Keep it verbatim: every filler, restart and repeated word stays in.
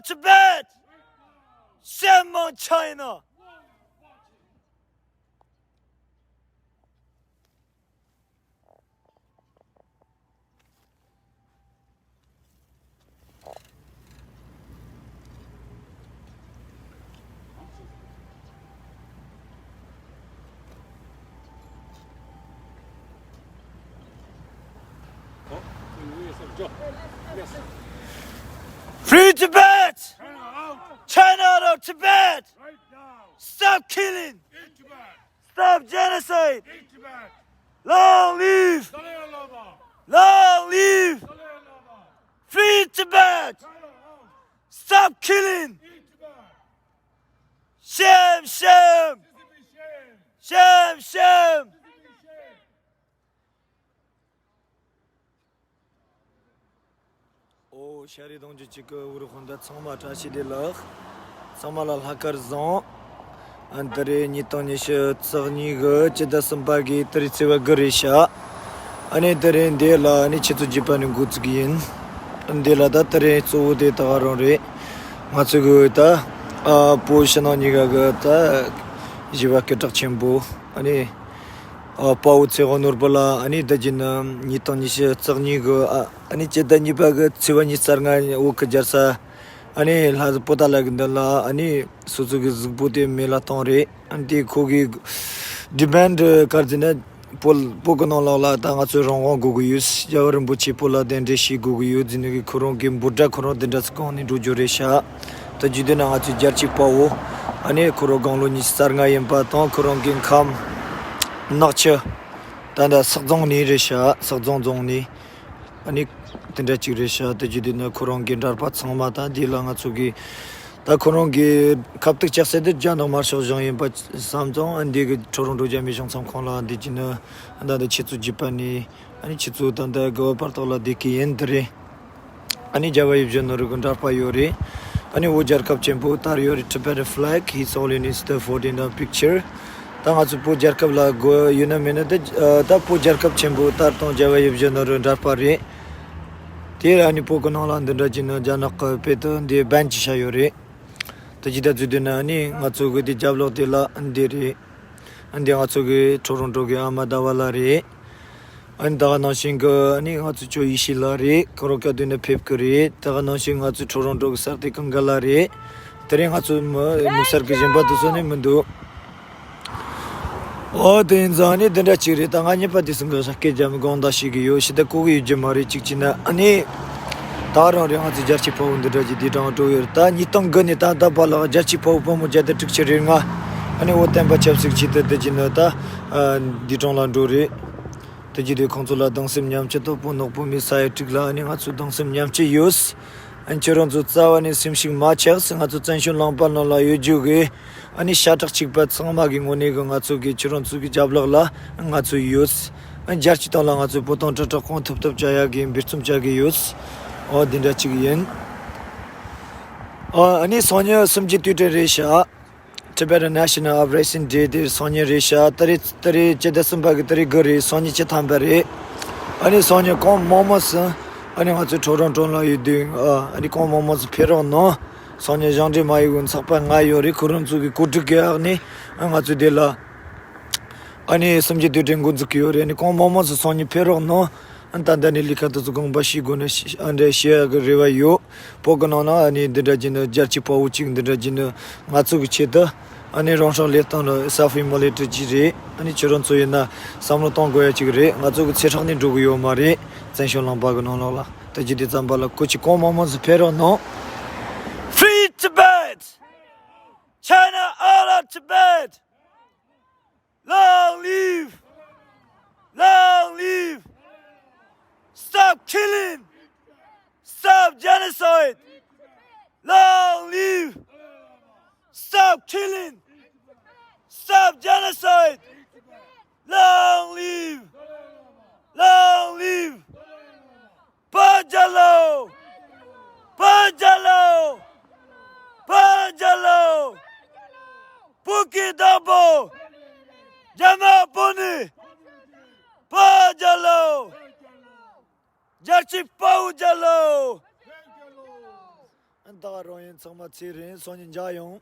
Tibet! Shame on China! Free Tibet! China out of Tibet! Stop killing! Stop genocide! Long live! Long live! Free Tibet! Stop killing! Shame, shame! Shame, shame! ཨོ། ཤ་རི་གདོང་རྒྱུད་གཅིག་གི་འུ་རུ་ཧོན་ད་ཚང་མ་བཀྲ་ཤིས་བདེ་ལེགས། ཚང་མ་ལ་ལྷག་དཀར་བཟང་། ཨ་ནི་ད་རེས་ཉིས་སྟོང་ཉི་ཤུ་རྩ་གཉིས་གི་སྤྱི་ཟླ་གསུམ་པ་གི་ཏ་རིག་ཚེས་པ་དགུ་རེད་ཤག་ཨ་ནི་ད་རེས་འདི་ལ་ཨ་ནི་ཆུ་ཚོད་བརྒྱད་པ་ནས་འགོ་བཙུགས་ཡིན། འདི་ལ་ད་ད་རེས་གཙོ་བོ་དེ་ད་ག་རང་རེད། ང་ཚོ་གི་ད་ཨ་བོད་ཕྱི་ནང་གཉིས་ཀ་གི་ད་བཞི་པ་སྐད་གྲགས་ཆེན་པོ་ཨ་ནི། ཨ་དཔའ་བོ་ཚེ་དབང་ནོར་བུ་ལགས་ཨ་ནི་ད་གིན་ཉིས་སྟོང་ཉི་ཤུ་རྩ་གཉིས་གི་ཨ་ཨ་ནི་སྤྱི་ཟླ་གཉིས་པ་གི་ཚེས་པ་ཉི་ཤུ་རྩ་ལྔ་བོད་ཀྱི་རྒྱལ་ས་ཨ་ནི་ལྷ་ས་པོ་ཏཱ་ལ་གི་མདུན་ལ་ཨ་ནི་སོ་སོ་གི་གཟུགས་པོ་དེ་མེ་ལ་གཏོང་རེད། ཨ་ནི་དེ་ཁོ་གི་ཌི་མན་ཌི་ག་རེ་ཟེར་ན་བོད་བོད་ཀྱི་ནང་ལོགས་ལ་ད་ང་ཚོས་རང་དབང་དགོས་ཀྱི་ཡོད། རྒྱལ་བ་རིན་པོ་ཆེ་བོད་ལ་གདན་འདྲེན་བྱེད་དགོས་ཀྱི་ཡོད་ཟེར་ནས་གི་ཁོ་རང་གི་འབོད་སྒྲ་ཁོ་རང་དེ་འདྲ་ཞིག་བསྐོངས་ནས་འགྲོ་རྒྱུ་རེད་ཤག་ད་རྒྱུ་དེ་ནི་ང་ཚོའི་རྒྱལ་གཅེས་དཔའ་བོ་ཨ་ནི་ཁོ་རང་དགུང་ལོ་ཉི་ཤུ་རྩ་ལྔ་ཡིན་པ་དང་ཁོ་རང་གི་ཁམས་ནག་ཆུ་ད་ལྟ་སག་རྫོང་ནས་རེད་ཤག་སག་རྫོང་རྫོང་ནས་ཨ་ནི་དེ་འདྲ་ཅིག་རེད་ཤག་ད་རྒྱུ་དེ་ནི་ཁོ་རང་གི་འདྲ་པར་ཚང་མ་དང་དེ་ལ་ང་ཚོ་གི་ད་ཁོ་རང་གི་ཁ་ཐུག་ལྕགས་སྲེག་དེ་རྒྱ་ནག་དམར་ཤོག་གཞུང་ཡིན་པ་བསམ་ཙང་ཨ་འདི་གི་ཁྲོ་རོང་འབྲོག་རྒྱ་མི་གཞུང་ཚབ་ཁང་ལ་འདི་གྱི་ནི་ད་ལྟ་ཆུ་ཚོད་བརྒྱད་པ་ནས་ཨ་ནི་ཆུ་ཚོད་ད་ལྟ་དགུ་པ་བར་ཐོག་ལ་བསྡད་ཀྱི་ཡིན། འདི་རེད། ཨ་ནི་རྒྱལ་བ་ཡིད་བཞིན་ནོར་བུ་གི་འདྲ་པར་ཡོད་རེད། ཨ་ནི་བོད་རྒྱལ་ཁབ་ཆེན་པོ་དར་ཡོད་རེད། Tibetan flag, he's holding his the fourteen of picture. ད་ང་ཚོ་བོད་རྒྱལ་ཁབ་ལ་དགོས་ཡོད་ན་མེད་ན་ད་ད་བོད་རྒྱལ་ཁབ་ཆེན་པོ་དར་དང་རྒྱལ་བ་ཡིད་བཞིན་ནོར་བུ་འདྲ་པར་རེད། དེ་ཨ་ནི་བོད་ཀྱི་ནང་ལ་འདི་འདྲ་གྱི་ནི་རྒྱ་ནག་གི་དཔེ་དུ་འདི་སྦན་ཅི་བྱ་ཡོད་རེད། ད་ཅི་ད་ཚོད་དུས་ན་ཨ་ནི་ང་ཚོ་གི་དེ་རྒྱབ་ལོགས་དེ་ལ་འདི་རེད། ཨ་འདི་ང་ཚོ་གི་ཁྲོ་རོང་འབྲོག་གི་ཨ་མ་ཟླ་བ་ལགས་རེད། ཨ་ནི་ད་ག་ནང་བཞིན་གི་ཨ་ནི་ང་ཚོ་ཆོས་ཡེ་ཤེས་ལགས་རེད། ཁོ་རང་སྐབས་དུས་ནས་ཕེབས་གི་རེད། ད་ག་ནང་བཞིན་ང་ཚོའི་ཁྲོ་རོང་འབྲོག་གི་གསར་གཏོད་ཀུན་དགའ་ལགས་རེད། དེ་རིང་ང་ཚོ་མི་དམིགས་བསལ་གི་གཞན་པ་དེ་ཚོ་ནི་མི་འདུག་ཨོ་དེ་ཡིན་ཙང་ཨ་ནི་དེ་འདྲ་ཅིག་རེད། ད་ང་གཉིས་པ་དེ་ཚོ་གི་སྐད་རྒྱབ་དགོངས་དག་ཞུ་གི་ཡོད། ཞེ་དྲག་གོ་གི་ཡོད་རྒྱུ་མ་རེད། གཅིག་བྱས་ན་ཨ་ནི་ད་རང་རེད། ང་ཚོའི་རྒྱལ་གཅེས་དཔའ་བོ་འདི་འདྲ་ཅིག་དེ་དྲང་འགྲོ་ཡོད་རེད། ད་ཉིས་སྟོང་དགུ་ནས་ད་ད་བར་ལ་རྒྱལ་གཅེས་དཔའ་བོ་དཔའ་མོ་བརྒྱ་དང་དྲུག་ཅུ་རེ་ལྔ་ཨ་ནི་བོད་བསྟན་པ་ཆབ་སྲིད་ཆེད་དུ་དེ་བྱས་ན་ད་འདི་དྲང་ལ་འགྲོ་རེད། དེ་བྱས་དུས་ཁོང་ཚོ་ལ་གདུང་སེམས་མཉམ་སྐྱེད་དང་བོད་ནག་བོད་མི་ས་ཡ་དྲུག་ལ་ཨ་ནི་ང་ཚོ་གདུང་སེམས་མཉམ་སྐྱེད་ཡོད། ཨ་ནི་ཁྱེད་རང་ཚོ་རྩ་བ་ནས་སེམས་ཤུགས་མ་ཆག་ཟེར། ང་ཚོ་བཙན་བྱོལ་ལུང་པ་ནང་ལ་ཡོད་རྒྱུ་གི་ཨ་ནི་ཤ་ཁྲག་གཅིག་པ་ཚང་མ་གི་ངོས་ནས་གི་ང་ཚོ་གི་ཁྱེད་རང་ཚོ་གི་རྒྱབ་ལོགས་ལ་ང་ཚོ་ཡོད། ཨ་ནི་རྒྱལ་སྤྱིའི་སྟེང་ལ་ང་ཚོ་བོད་དོན་དྲིལ་བསྒྲགས་གང་ཐུབ་ཐུབ་བྱ་ཡག་གི་འབད་བརྩོན་བྱ་གི་ཡོད། ཨོ་འདི་འདྲ་ཅིག་ཡིན། ཨོ་ཨ་ནི་སང་ཉིན་གསུམ་བཅུའི་དུས་དྲན་རེད་ཤག Tibetan National Uprising Day དེ་སང་ཉིན་རེད་ཤག་ད་རེས་ད་རེས་སྤྱི་ཟླ་གསུམ་པ་གི་ཏ་རིག་དགུ་རེད། སང་ཉིན་བཅུ་ཐམ་པ་རེད། ཨ་ནི་སང་ཉིན་གང་མང་མང་ཞིག་ཨ་ནི་ང་ཚོ་ཁྲོ་རོང་ཁྲོ་ལ་ཡོད་དུས་ཨ་ནི་གང་མང་མང་ཞིག་ཕེབས་རོགས་གནང་། སང་ཉིན་གཞུང་འབྲེལ་མ་ཡི་གུ་ཚོགས་པ་ལྔ་ཡོད་རེད། ཁོ་རང་ཚོ་གི་གོ་སྒྲིག་གི་འོག་ནས་ཨ་ང་ཚོ་དེ་ལ་ཨ་ནི་གསུམ་བཅུའི་དུས་དྲན་འགོ་འཛུགས་ཀྱི་ཡོད་རེད། ཨ་ནི་གང་མང་མང་ཞིག་སང་ཉིན་ཕེབས་རོགས་གནང་། ཨ་ནི་ད་ལྟ་ནས་ལས་ཀ་དེ་ཚོ་དགོངས་པ་བཞེས་དགོས་ན་ཨ་འདྲ་བཤད་ཡག་གི་རེ་བ་ཡོད། བོད་ཀྱི་ནང་ན་ཨ་ནི་འདི་འདྲ་གྱི་ནི་རྒྱལ་གཅེས་དཔའ་བོ་གཅིག་འདི་འདྲ་གྱི་ནི་ང་ཚོ་གི་ཆེད་དུ་ཨ་ནི་རང་སྲོག་བློས་བཏང་ལ་self immolated གཅིག་རེད། ཨ་ནི་ཁྱེད་རང་ཚོ་ཡིན་ན་བསམ་བློ་གཏོང་དགོས་ཡ་གཅིག་རེད། ང་ཚོ་གི་ཚེ་སྲོག་ནི་འགྲོ་གི་ཡོད་མ་རེད། བཙན་བྱོལ་ལུང་པ་གི་ནང་ལོགས་ལ་ད་ཅི་དེ་ཙམ་པ་ལ་གོ་ཅི་གང་མང་མང་ཞིག་ཕེབས་རོགས་གནང་། Free Tibet! China out of Tibet! Long live! Long live! Stop killing! Stop genocide! Long live! Stop killing! Stop genocide! Long live! Long live! བོད་རྒྱལ་ལོ། བོད་རྒྱལ་ལོ། བོད་རྒྱལ་ལོ། བོད་ཀྱི་བདག་པོ། རྒྱ་ནག་པོ་ནི། བོད་རྒྱལ་ལོ། རྒྱལ་གཅེས་དཔའ་བོ་རྒྱལ་ལོ། ད་ག་རང་ཡིན། ཚང་མ་ཚེ་རིང་སང་ཉིན་མཇལ་ཡོང་།